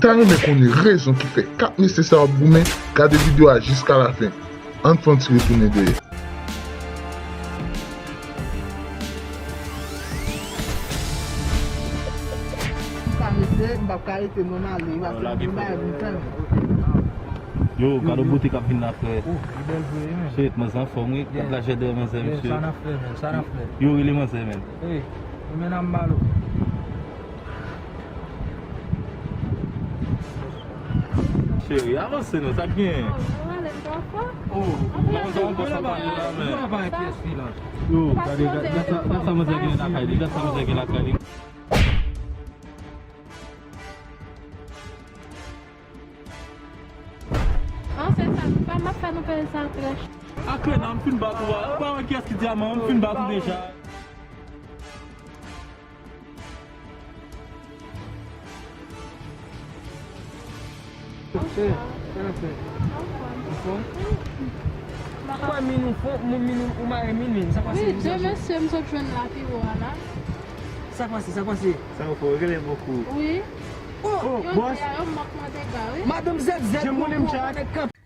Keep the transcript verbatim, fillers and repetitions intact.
Ta renmen konnen rezon ki fè kat mesye sa yo ap goumen? Gade videyo a jiska lafen. Ann fè yon ti retounen dèyè. M pa rete, m p ap ka rete non, m ale. M ap fè yon bagay pou m fè. Yo, gade bote k ap vin la, frè. Oh, li bèl vre, wi, men. Shit, manzè anfòm, wi. Gad lajè dèyè manzè, mesye. Sa n ap fè, men, sa n ap fè. Yo, rele manzè, men. Ey, men nan m balo. Cheri, avanse non, sa k genyen? Oh, ou pa konn sa yon bòs ap pale la, men. Yo, gade, gade, gade sa, gade sa manzè gen lakay li, gade sa manzè gen lakay li. An, se sa, nou pa m ap fè nou peye sa trè chè. Akrena, m fin bat ou a. Ou pa wè kiyès ki dyaman, m fin bat ou deja. Chè, sa n ap fè? Ou fò? Ou fò? Mwen min ou fò, mwen min ou, ou mare min, min. Sa pase? Wi, de mesye m sot jwenn la pi wo a la. Sa pase, sa pase? Sa ou fò, rele bokou. Wi. Oh, yo bòs. Di a yo, m ap mande ga, wi. Madanm Z Z, jan m konnen m chat.